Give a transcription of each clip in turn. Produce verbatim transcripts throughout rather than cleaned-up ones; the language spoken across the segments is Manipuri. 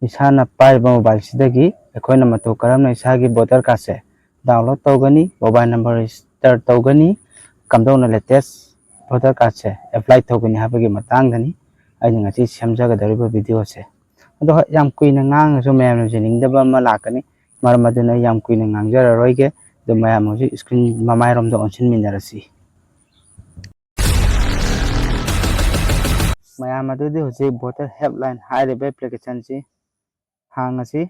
ꯏꯁꯥꯅ ꯄꯥꯏꯔꯤꯕ ꯃꯣꯕꯥꯏꯜꯁꯤꯗꯒꯤ ꯑꯩꯈꯣꯏꯅ ꯃꯇꯧ ꯀꯔꯝꯅ ꯏꯁꯥꯒꯤ ꯚꯣꯇꯔ ꯀꯥꯔꯠꯁꯦ ꯗꯥꯎꯟꯂꯣꯗ ꯇꯧꯒꯅꯤ, ꯃꯣꯕꯥꯏꯜ ꯅꯝꯕꯔ ꯔꯦꯖꯤꯁꯇꯔ ꯇꯧꯒꯅꯤ, ꯀꯝꯗꯧꯅ ꯂꯦꯇꯦꯁ ꯚꯣꯇꯔ ꯀꯥꯔꯠꯁꯦ ꯑꯦꯄ꯭ꯂꯥꯏ ꯇꯧꯒꯅꯤ ꯍꯥꯏꯕꯒꯤ ꯃꯇꯥꯡꯗꯅꯤ ꯑꯩꯅ ꯉꯁꯤ ꯁꯦꯝꯖꯒꯗꯧꯔꯤꯕ ꯚꯤꯗꯤꯑꯣꯁꯦ꯫ ꯑꯗꯣ ꯍꯣꯏ, ꯌꯥꯝ ꯀꯨꯏꯅ ꯉꯥꯡꯉꯁꯨ ꯃꯌꯥꯝꯅ ꯌꯦꯡꯅꯤꯡꯗꯕ ꯑꯃ ꯂꯥꯛꯀꯅꯤ, ꯃꯔꯝ ꯑꯗꯨꯅ ꯑꯩ ꯌꯥꯝ ꯀꯨꯏꯅ ꯉꯥꯡꯖꯔꯔꯣꯏꯒꯦ꯫ ꯑꯗꯨ ꯃꯌꯥꯝ ꯍꯧꯖꯤꯛ ꯁ꯭ꯀ꯭ꯔꯤꯟ ꯃꯃꯥꯏꯔꯣꯝꯗ ꯑꯣꯟꯁꯤꯟꯃꯤꯟꯅꯔꯁꯤ꯫ ꯃꯌꯥꯝ ꯑꯗꯨꯗꯤ ꯍꯧꯖꯤꯛ ꯚꯣꯇꯔ ꯍꯦꯜꯞꯂꯥꯏꯟ ꯍꯥꯏꯔꯤꯕ ꯑꯦꯄ꯭ꯂꯤꯀꯦꯁꯟꯁꯤ ꯍꯥꯡꯉꯁꯤ꯫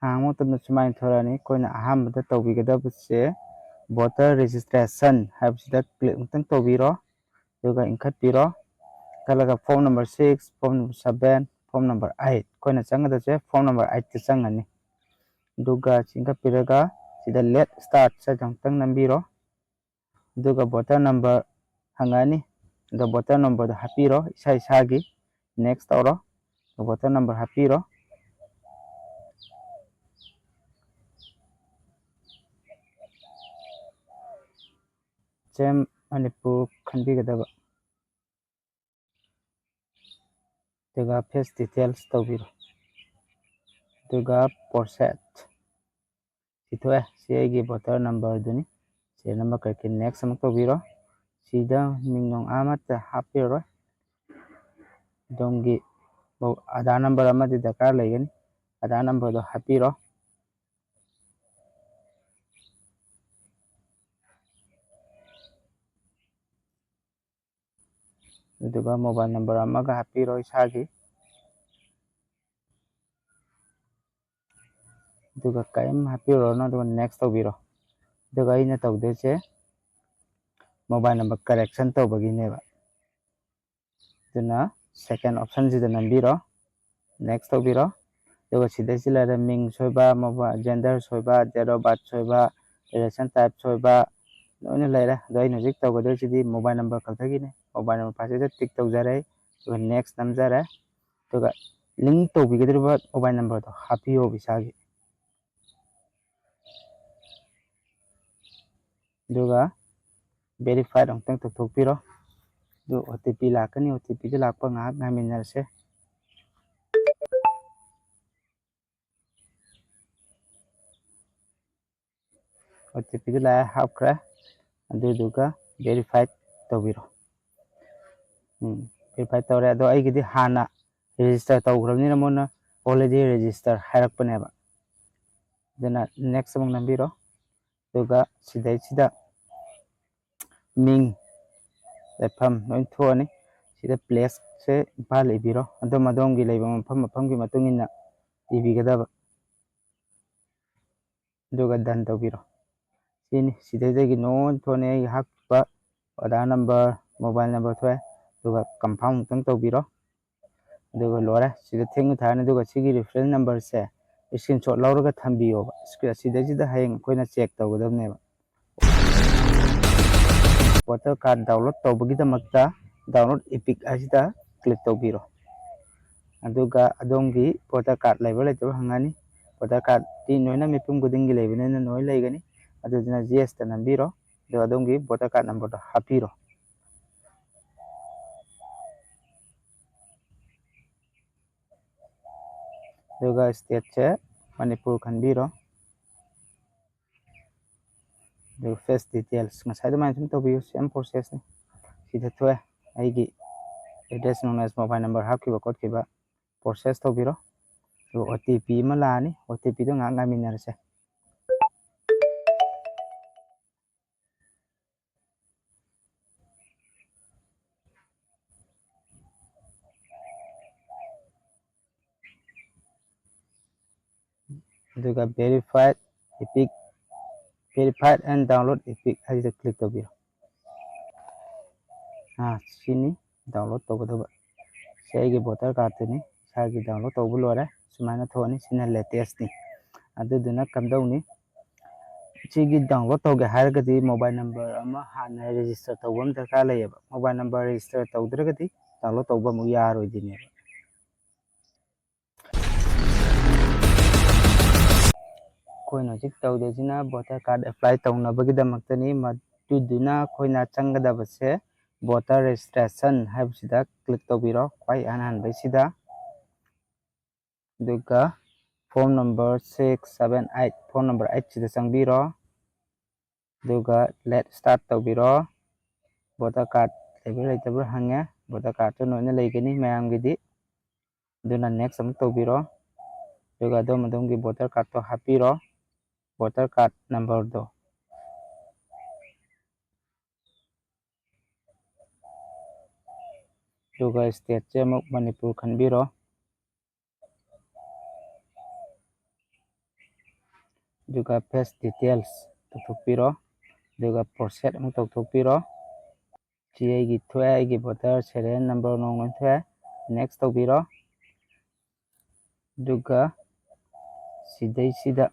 ꯍꯥꯡꯕ ꯃꯇꯝꯗ ꯁꯨꯃꯥꯏꯅ ꯊꯣꯔꯛꯑꯅꯤ꯫ ꯑꯩꯈꯣꯏꯅ ꯑꯍꯥꯟꯕꯗ ꯇꯧꯕꯤꯒꯗꯕꯁꯦ ꯚꯣꯇꯔ ꯔꯦꯖꯤꯁꯇ꯭ꯔꯦꯁꯟ ꯍꯥꯏꯕꯁꯤꯗ ꯀ꯭ꯂꯤꯛ ꯑꯃꯨꯛꯇꯪ ꯇꯧꯕꯤꯔꯣ, ꯑꯗꯨꯒ ꯏꯟꯈꯠꯄꯤꯔꯣ꯫ ꯏꯟꯈꯠꯂꯒ form number six, form number seven, form number eight, ꯑꯩꯈꯣꯏꯅ ꯆꯪꯒꯗꯕꯁꯦ ꯐꯣꯔꯝ ꯅꯝꯕꯔ ꯑꯩꯠꯇ ꯆꯪꯒꯅꯤ꯫ ꯑꯗꯨꯒ ꯆꯤꯡꯈꯠꯄꯤꯔꯒ ꯁꯤꯗ ꯂꯦꯠ ꯁ꯭ꯇꯥꯔꯠꯁꯦ ꯑꯃꯨꯛꯇꯪ ꯅꯝꯕꯤꯔꯣ꯫ ꯑꯗꯨꯒ ꯚꯣꯇꯔ ꯅꯝꯕꯔ ꯍꯪꯉꯛꯑꯅꯤ꯫ ꯑꯗꯣ ꯚꯣꯇꯔ ꯅꯝꯕꯔꯗꯣ ꯍꯥꯞꯄꯤꯔꯣ, ꯏꯁꯥ ꯏꯁꯥꯒꯤ꯫ ꯅꯦꯛꯁ ꯇꯧꯔꯣ꯫ ꯚꯣꯇꯔ ꯅꯝꯕꯔ ꯍꯥꯞꯄꯤꯔꯣ꯫ ꯁꯦꯝ ꯃꯅꯤꯄꯨꯔ ꯈꯟꯕꯤꯒꯗꯕ꯫ ꯑꯗꯨꯒ ꯐꯦꯁ ꯗꯤꯇꯦꯜꯁ ꯇꯧꯕꯤꯔꯣ꯫ ꯑꯗꯨꯒ ꯄ꯭ꯔꯣꯁꯦꯁ꯫ ꯁꯤ ꯊꯣꯛꯑꯦ꯫ ꯁꯤ ꯑꯩꯒꯤ ꯚꯣꯇꯔ ꯅꯝꯕꯔꯗꯨꯅꯤ꯫ ꯁꯤ ꯅꯝꯕꯔ ꯀꯔꯤ ꯀꯔꯤ ꯅꯦꯛꯁ ꯑꯃꯨꯛ ꯇꯧꯕꯤꯔꯣ꯫ ꯁꯤꯗ ꯃꯤꯡ ꯅꯨꯡ ꯑꯃꯠꯇ ꯍꯥꯞꯄꯤꯔꯔꯣꯏ꯫ ꯑꯗꯣꯝꯒꯤ ꯑꯙꯥꯔ ꯅꯝꯕꯔ ꯑꯃꯗꯤ ꯗꯔꯀꯥꯔ ꯂꯩꯒꯅꯤ꯫ ꯑꯙꯥꯔ ꯅꯝꯕꯔꯗꯣ ꯍꯥꯞꯄꯤꯔꯣ꯫ ꯑꯗꯨꯒ ꯃꯣꯕꯥꯏꯜ ꯅꯝꯕꯔ ꯑꯃꯒ ꯍꯥꯞꯄꯤꯔꯣ ꯏꯁꯥꯒꯤ꯫ ꯑꯗꯨꯒ ꯀꯔꯤꯝ ꯍꯥꯞꯄꯤꯔꯨꯔꯅꯨ, ꯑꯗꯨꯒ ꯅꯦꯛꯁ ꯇꯧꯕꯤꯔꯣ꯫ ꯑꯗꯨꯒ ꯑꯩꯅ ꯇꯧꯗꯣꯏꯁꯦ ꯃꯣꯕꯥꯏꯜ ꯅꯝꯕꯔ ꯀꯔꯦꯛꯁꯟ ꯇꯧꯕꯒꯤꯅꯦꯕ꯫ ꯑꯗꯨꯅ ꯁꯦꯀꯦꯟ ꯑꯣꯞꯁꯟꯁꯤꯗ ꯅꯝꯕꯤꯔꯣ, ꯅꯦꯛꯁ ꯇꯧꯕꯤꯔꯣ꯫ ꯑꯗꯨꯒ ꯁꯤꯗꯩꯁꯤ ꯂꯩꯔꯦ ꯃꯤꯡ ꯁꯣꯏꯕ, ꯃꯣꯕꯥꯏꯜ ꯖꯦꯟꯗꯔ ꯁꯣꯏꯕ, ꯗꯦꯠ ꯑꯣꯐ ꯕꯥꯔꯠ ꯁꯣꯏꯕ, ꯔꯤꯂꯦꯁꯟ ꯇꯥꯏꯞ ꯁꯣꯏꯕ, ꯂꯣꯏꯅ ꯂꯩꯔꯦ꯫ ꯑꯗꯣ ꯑꯩꯅ ꯍꯧꯖꯤꯛ ꯇꯧꯒꯗꯣꯏꯁꯤꯗꯤ ꯃꯣꯕꯥꯏꯜ ꯅꯝꯕꯔ ꯈꯛꯇꯒꯤꯅꯤ꯫ ꯃꯣꯕꯥꯏꯜ ꯅꯝꯕꯔ ꯄꯥꯁꯁꯤꯗ ꯇꯤꯛ ꯇꯧꯖꯔꯦ, ꯑꯗꯨꯒ ꯅꯦꯛꯁ ꯅꯝꯖꯔꯦ꯫ ꯑꯗꯨꯒ ꯂꯤꯡ ꯇꯧꯕꯤꯒꯗꯧꯔꯤꯕ ꯃꯣꯕꯥꯏꯜ ꯅꯝꯕꯔꯗꯣ ꯍꯥꯞꯄꯤꯌꯣ ꯏꯁꯥꯒꯤ꯫ ꯑꯗꯨꯒ ꯚꯦꯔꯤꯐꯥꯏꯠ ꯑꯃꯨꯛꯇꯪ ꯇꯧꯊꯣꯛꯄꯤꯔꯣ꯫ ꯑꯗꯨ ꯑꯣ ꯇꯤ ꯄꯤ ꯂꯥꯛꯀꯅꯤ, ꯑꯣ ꯇꯤ ꯄꯤꯗꯨ ꯂꯥꯛꯄ ꯉꯥꯏꯍꯥꯛ ꯉꯥꯏꯃꯤꯟꯅꯔꯁꯦ꯫ ꯑꯣ ꯇꯤ ꯄꯤꯗꯨ ꯂꯥꯛꯑꯦ, ꯍꯥꯞꯈ꯭ꯔꯦ꯫ ꯑꯗꯨꯗꯨꯒ ꯚꯦꯔꯤꯐꯥꯏ ꯇꯧꯕꯤꯔꯣ꯫ ꯎꯝ, ꯚꯦꯔꯤꯐꯥꯏ ꯇꯧꯔꯦ꯫ ꯑꯗꯣ ꯑꯩꯒꯤꯗꯤ ꯍꯥꯟꯅ ꯔꯦꯖꯤꯁꯇꯔ ꯇꯧꯈ꯭ꯔꯕꯅꯤꯅ ꯃꯣꯏꯅ already register ꯍꯥꯏꯔꯛꯄꯅꯦꯕ꯫ ꯑꯗꯨꯅ next ꯑꯃꯨꯛ ꯅꯝꯕꯤꯔꯣ꯫ ꯑꯗꯨꯒ ꯁꯤꯗꯩꯁꯤꯗ ꯃꯤꯡ, ꯂꯩꯐꯝ ꯂꯣꯏ ꯊꯣꯛꯑꯅꯤ꯫ ꯁꯤꯗ ꯄ꯭ꯂꯦꯁꯁꯦ ꯏꯝꯐꯥꯜ ꯏꯕꯤꯔꯣ꯫ ꯑꯗꯣꯝ ꯑꯗꯣꯝꯒꯤ ꯂꯩꯕ ꯃꯐꯝ ꯃꯐꯝꯒꯤ ꯃꯇꯨꯡ ꯏꯟꯅ ꯏꯕꯤꯒꯗꯕ꯫ ꯑꯗꯨꯒ done ꯇꯧꯕꯤꯔꯣ꯫ ꯁꯤꯅꯤ, ꯁꯤꯗꯩꯗꯒꯤ ꯅꯣꯏ ꯊꯣꯛꯑꯅꯤ ꯑꯩꯒꯤ ꯍꯥꯞꯈꯤꯕ ꯑꯙꯥꯔ ꯅꯝꯕꯔ, ꯃꯣꯕꯥꯏꯜ ꯅꯝꯕꯔ ꯊꯣꯛꯑꯦ꯫ ꯑꯗꯨꯒ confirm ꯑꯃꯨꯛꯇꯪ ꯇꯧꯕꯤꯔꯣ꯫ ꯑꯗꯨꯒ ꯂꯣꯏꯔꯦ꯫ ꯁꯤꯗ ꯊꯦꯡꯅ ꯊꯥꯔꯅꯤ꯫ ꯑꯗꯨꯒ ꯁꯤꯒꯤ reference numberꯁꯦ screenshot ꯂꯧꯔꯒ ꯊꯝꯕꯤꯌꯣꯕ꯫ Screen-, ꯁꯤꯗꯩꯁꯤꯗ ꯍꯌꯦꯡ ꯑꯩꯈꯣꯏꯅ check ꯇꯧꯒꯗꯕꯅꯦꯕ꯫ Voter card download ꯇꯧꯕꯒꯤꯗꯃꯛꯇ download EPIC ꯍꯥꯏꯁꯤꯗ click ꯇꯧꯕꯤꯔꯣ꯫ ꯑꯗꯨꯒ ꯑꯗꯣꯝꯒꯤ voter card ꯂꯩꯕ꯭ꯔꯥ ꯂꯩꯇꯕ꯭ꯔꯥ ꯍꯪꯉꯅꯤ꯫ Voter cardꯇꯤ ꯂꯣꯏꯅ ꯃꯤꯄꯨꯝ ꯈꯨꯗꯤꯡꯒꯤ ꯂꯩꯕꯅꯤꯅ ꯂꯣꯏ ꯂꯩꯒꯅꯤ꯫ ꯑꯗꯨꯗꯨꯅ yesꯇ ꯅꯝꯕꯤꯔꯣ꯫ ꯑꯗꯨꯒ ꯑꯗꯣꯝꯒꯤ voter card numberꯗꯣ ꯍꯥꯞꯄꯤꯔꯣ꯫ ꯑꯗꯨꯒ stateꯁꯦ ꯃꯅꯤꯄꯨꯔ ꯈꯟꯕꯤꯔꯣ꯫ ꯑꯗꯨꯒ face details ꯉꯁꯥꯏ ꯑꯗꯨꯃꯥꯏꯅ ꯁꯨꯝ ꯇꯧꯕꯤꯌꯨ, same processꯅꯤ꯫ ꯁꯤꯗ ꯊꯣꯛꯑꯦ ꯑꯩꯒꯤ address ꯅꯨꯡꯅꯦꯁ, mobile number ꯍꯥꯞꯈꯤꯕ ꯈꯣꯠꯈꯤꯕ, process ꯇꯧꯕꯤꯔꯣ꯫ ꯑꯗꯨꯒ ꯑꯣ ꯇꯤ ꯄꯤ ꯑꯃ ꯂꯥꯛꯑꯅꯤ, ꯑꯣ ꯇꯤ ꯄꯤꯗꯣ ꯉꯥꯏꯍꯥꯛ ꯉꯥꯏꯃꯤꯟꯅꯔꯁꯦ꯫ ꯑꯗꯨꯒ verified EPIC, verified and download EPIC ꯍꯥꯏꯁꯤꯗ click ꯇꯧꯕꯤꯔꯣ꯫ ꯑꯥ, ꯁꯤꯅꯤ download ꯇꯧꯒꯗꯕ꯫ ꯁꯤ ꯑꯩꯒꯤ voter cardꯇꯨꯅꯤ, ꯏꯁꯥꯒꯤ download ꯇꯧꯕ ꯂꯣꯏꯔꯦ꯫ ꯁꯨꯃꯥꯏꯅ ꯊꯣꯛꯑꯅꯤ, ꯁꯤꯅ latestꯅꯤ꯫ ꯑꯗꯨꯗꯨꯅ ꯀꯝꯗꯧꯅꯤ? ꯁꯤꯒꯤ download ꯇꯧꯒꯦ ꯍꯥꯏꯔꯒꯗꯤ mobile number ꯑꯃ ꯍꯥꯟꯅ register ꯇꯧꯕ ꯑꯃ ꯗꯔꯀꯥꯔ ꯂꯩꯌꯦꯕ꯫ Mobile number register ꯇꯧꯗ꯭ꯔꯒꯗꯤ download ꯇꯧꯕ ꯑꯃꯨꯛ ꯌꯥꯔꯣꯏꯗꯣꯏꯅꯦꯕ꯫ ꯑꯩꯈꯣꯏꯅ ꯍꯧꯖꯤꯛ ꯇꯧꯗꯣꯏꯁꯤꯅ voter card apply ꯇꯧꯅꯕꯒꯤꯗꯃꯛꯇꯅꯤ꯫ ꯃꯗꯨꯗꯨꯅ ꯑꯩꯈꯣꯏꯅ ꯆꯪꯒꯗꯕꯁꯦ Voter Registration ꯍꯥꯏꯕꯁꯤꯗ click ꯇꯧꯕꯤꯔꯣ, ꯈ꯭ꯋꯥꯏ ꯏꯍꯥꯟ ꯍꯥꯟꯕꯩꯁꯤꯗ꯫ ꯑꯗꯨꯒ form number six seven eight, form number eight ꯁꯤꯗ ꯆꯪꯕꯤꯔꯣ꯫ ꯑꯗꯨꯒ Let's Start ꯇꯧꯕꯤꯔꯣ꯫ Voter card ꯂꯩꯕ꯭ꯔꯥ ꯂꯩꯇꯕ꯭ꯔꯥ ꯍꯪꯉꯦ꯫ Voter cardꯇꯨ ꯂꯣꯏꯅ ꯂꯩꯒꯅꯤ ꯃꯌꯥꯝꯒꯤꯗꯤ꯫ ꯑꯗꯨꯅ Next ꯑꯃꯨꯛ ꯇꯧꯕꯤꯔꯣ꯫ ꯑꯗꯨꯒ ꯑꯗꯣꯝ ꯑꯗꯣꯝꯒꯤ voter cardꯇꯣ ꯍꯥꯞꯄꯤꯔꯣ, voter card numberꯗꯣ꯫ ꯑꯗꯨꯒ stateꯁꯦ ꯑꯃꯨꯛ ꯃꯅꯤꯄꯨꯔ ꯈꯟꯕꯤꯔꯣ꯫ ꯑꯗꯨꯒ Face Details ꯇꯧꯊꯣꯛꯄꯤꯔꯣ꯫ ꯑꯗꯨꯒ Proceed ꯑꯃꯨꯛ ꯇꯧꯊꯣꯛꯄꯤꯔꯣ꯫ ꯁꯤ ꯑꯩꯒꯤ ꯊꯣꯛꯑꯦ, ꯑꯩꯒꯤ voter serial number ꯅꯨꯡ ꯂꯣꯏ ꯊꯣꯛꯑꯦ꯫ Next ꯇꯧꯕꯤꯔꯣ꯫ ꯑꯗꯨꯒ ꯁꯤꯗꯩꯁꯤꯗ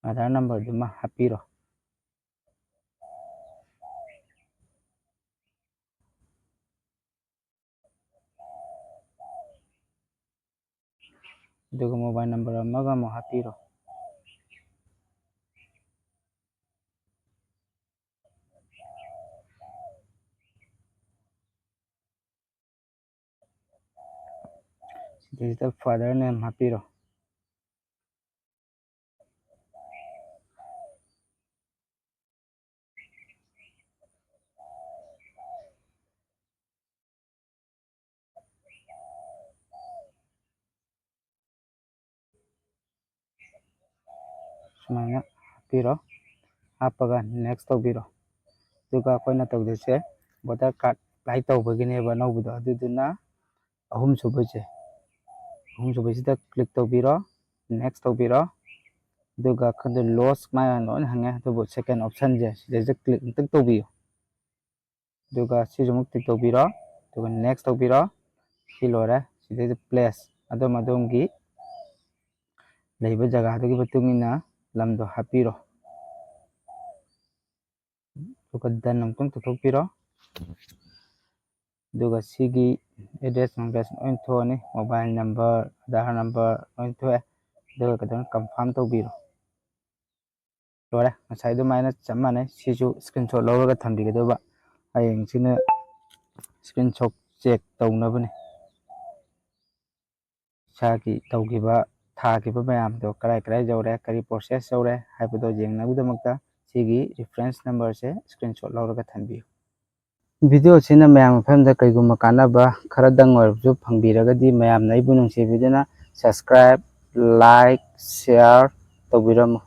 Aadhaar numberꯗꯨꯃ ꯍꯥꯞꯄꯤꯔꯣ꯫ ꯑꯗꯨꯒ mobile number ꯑꯃꯒ ꯑꯃꯨꯛ ꯍꯥꯞꯄꯤꯔꯣ꯫ ꯁꯤꯗꯩꯁꯤꯗ father name ꯍꯥꯞꯄꯤꯔꯣ꯫ ꯁꯨꯃꯥꯏꯅ ꯍꯥꯞꯄꯤꯔꯣ꯫ ꯍꯥꯞꯄꯒ Next ꯇꯧꯕꯤꯔꯣ꯫ ꯑꯗꯨꯒ ꯑꯩꯈꯣꯏꯅ ꯇꯧꯗꯣꯏꯁꯦ voter card apply ꯇꯧꯕꯒꯤꯅꯦꯕ ꯑꯅꯧꯕꯗꯣ꯫ ꯑꯗꯨꯗꯨꯅ ꯑꯍꯨꯝꯁꯨꯕꯁꯦ, ꯑꯍꯨꯝꯁꯨꯕꯁꯤꯗ click ꯇꯧꯕꯤꯔꯣ, Next ꯇꯧꯕꯤꯔꯣ꯫ ꯑꯗꯨꯒ ꯈꯪꯗꯦ, last ꯃꯥ ꯂꯣꯏꯅ ꯍꯪꯉꯦ, ꯑꯗꯨꯕꯨ second optionꯁꯦ ꯁꯤꯗꯩꯁꯤꯗ click ꯑꯃꯨꯛꯇꯪ ꯇꯧꯕꯤꯌꯨ꯫ ꯑꯗꯨꯒ ꯁꯤꯁꯨ ꯑꯃꯨꯛ tick ꯇꯧꯕꯤꯔꯣ꯫ ꯑꯗꯨꯒ Next ꯇꯧꯕꯤꯔꯣ꯫ ꯁꯤ ꯂꯣꯏꯔꯦ꯫ ꯁꯤꯗꯩꯗ place ꯑꯗꯣꯝ ꯑꯗꯣꯝꯒꯤ ꯂꯩꯕ ꯖꯒꯥꯗꯨꯒꯤ ꯃꯇꯨꯡ ꯏꯟꯅ ꯂꯝꯗꯣ ꯍꯥꯞꯄꯤꯔꯣ꯫ ꯑꯗꯨꯒ Done ꯑꯃꯨꯛꯇꯪ ꯇꯧꯊꯣꯛꯄꯤꯔꯣ꯫ ꯑꯗꯨꯒ ꯁꯤꯒꯤ address ꯅꯨꯡꯗ꯭ꯔꯦꯁ ꯂꯣꯏ ꯊꯣꯛꯑꯅꯤ, mobile number, Aadhaar number ꯂꯣꯏ ꯊꯣꯛꯑꯦ꯫ ꯑꯗꯨꯒ ꯀꯩꯗꯧꯅꯤ, Confirm ꯇꯧꯕꯤꯔꯣ꯫ ꯂꯣꯏꯔꯦ꯫ ꯉꯁꯥꯏ ꯑꯗꯨꯃꯥꯏꯅ ꯆꯞ ꯃꯥꯟꯅꯩ꯫ ꯁꯤꯁꯨ screenshot ꯂꯧꯔꯒ ꯊꯝꯕꯤꯒꯗꯧꯕ꯫ ꯍꯌꯦꯡꯁꯤꯅ screenshot check ꯇꯧꯅꯕꯅꯤ꯫ ꯏꯁꯥꯒꯤ ꯇꯧꯈꯤꯕ, ꯊꯥꯈꯤꯕ ꯃꯌꯥꯝꯗꯣ ꯀꯔꯥꯏ ꯀꯔꯥꯏ ꯌꯧꯔꯦ, ꯀꯔꯤ process ꯌꯧꯔꯦ ꯍꯥꯏꯕꯗꯣ ꯌꯦꯡꯅꯕꯒꯤꯗꯃꯛꯇ ꯁꯤꯒꯤ reference numberꯁꯦ screenshot ꯂꯧꯔꯒ ꯊꯝꯕꯤꯌꯨ꯫ Videoꯁꯤꯅ ꯃꯌꯥꯝ ꯃꯐꯝꯗ ꯀꯩꯒꯨꯝꯕ ꯀꯥꯟꯅꯕ ꯈꯔꯗꯪ ꯑꯣꯏꯔꯕꯁꯨ ꯐꯪꯕꯤꯔꯒꯗꯤ, ꯃꯌꯥꯝꯅ ꯑꯩꯕꯨ ꯅꯨꯡꯁꯤꯕꯤꯗꯨꯅ subscribe, like, share ꯇꯧꯕꯤꯔꯝꯃꯨ꯫